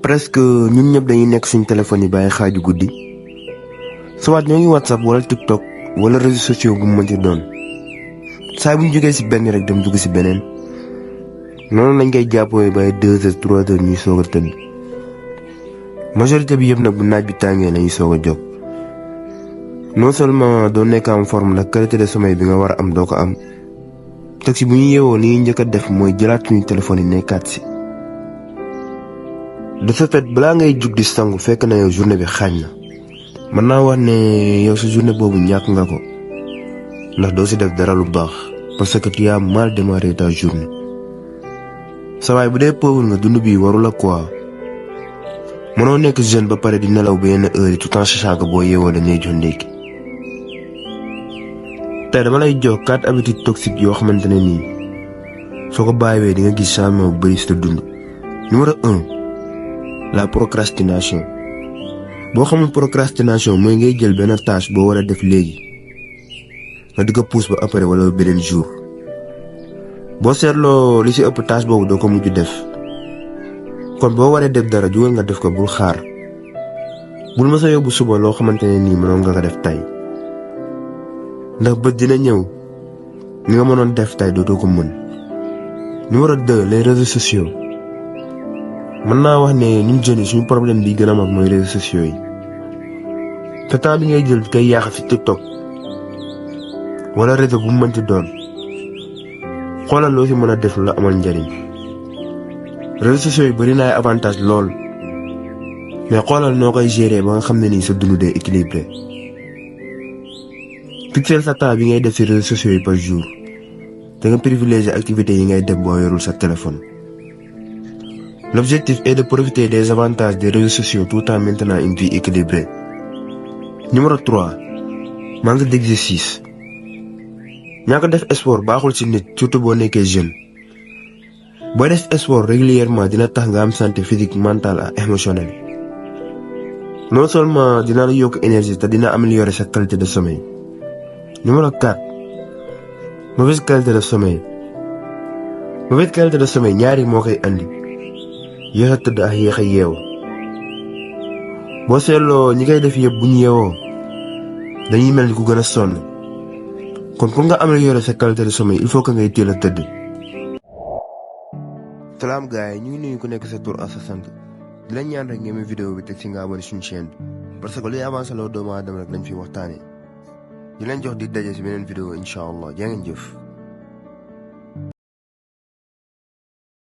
presque ñun ñëpp dañuy nekk suñu téléphone yi bàyyi xaaju guddi soit ñoo ngi WhatsApp wala TikTok wala réseaux sociaux bu mu mënti doon saa bu ñu jógee si benn rek dem dugg si beneen noonu lañ koy jàppoo ba 2 heures 3 heures ñuy soog a tëdd majorité bi yëpp nag bu naaj bi tàngee lañuy soog a jóg non seulement doo nekk en forme ndax qualité de sommeil bi nga war a am doo ko am teg si bu ñu yeewoo li ñuy njëkk a def mooy jëlaat suñu téléphone yi nekkaat si. de ce fait balaa ngay jug di sangu fekk na yow journée bi xaañ na mën naa wax ne yow sa journée boobu ñàkk nga ko ndax doo si def dara lu baax parce que tu as mal démarré ta journée. sa waay bu dee pauvre nga dund bi waru la quoi mënoo nekk jeune ba pare di nelaw ba yenn heure yi tout en sachant que boo yeewoo dañuy jox ndékki. tey dama lay jox 4 habitudes toxiques yoo xamante ne nii soo ko bàyyiwee di nga gis changement bu bëri si sa dund. numéro 1 la procrastination. boo xamul procrastination mooy ngay jël benn tâche boo war a def léegi nga di ko pousse ba après wala beneen jour. boo seetloo li ci ëpp tâche boobu doo ko mujj def kon boo waree def dara jugal nga def ko bul xaar bul ma sa yóbbu suba loo xamante ne nii mënoon nga ko def tey ndax bët dina ñëw ni nga mënoon def tey dootoo ko mën. numéro 2 les réseaux sociaux. mën naa wax ne ñun jeunes yi suñu problème bi gën a mag mooy réseaux sociaux yi te temps bi ngay jël kay yàq ci TikTok wala réseau bu mu mënti doon xoolal loo ci mën a def lu la amal njariñ. réseaux sociaux yi bari na ay avantage lool mais xoolal noo koy gérer ba nga xam ne nii sa dund dee équilibré. fixeel sa temps bi ngay def ci réseaux sociaux yi par jour te nga privilégier activités yi ngay def boo yorul sa téléphone. L'objectif est de profiter des avantages des réseaux sociaux tout en maintenant une vie équilibrée. Numéro 3 manque d'exercice. ñàkk def sport baaxul ci nit surtout boo nekkee jeune. booy def sport régulièrement dina tax nga am santé physique mentale ak émotionnelle. non seulement dina la yokk énergie te dina améliorer sa qualité de sommeil. Numéro 4 mauvaise qualité de sommeil. mauvaise qualité de sommeil ñaari moo koy andi. yéex a tëdd ak yéex a yeewu boo seetloo ñi koy def yëpp bu ñu yeewoo dañuy mel ni ku gën a sonn kon pour nga améliorer sa qualité de sommeil il faut que ngay teel a tëdd. salaam gars yi ñu ngi nuyu ku nekk sa tur ak sa sant di la ñaan rek ngeen vidéo bi teg si nga abonné suñu chaîne bi parce que luy avancé loo doomu aadama rek lañ fi waxtaanee di leen jox di daje si beneen vidéo incha allah jaa ngeen jëf.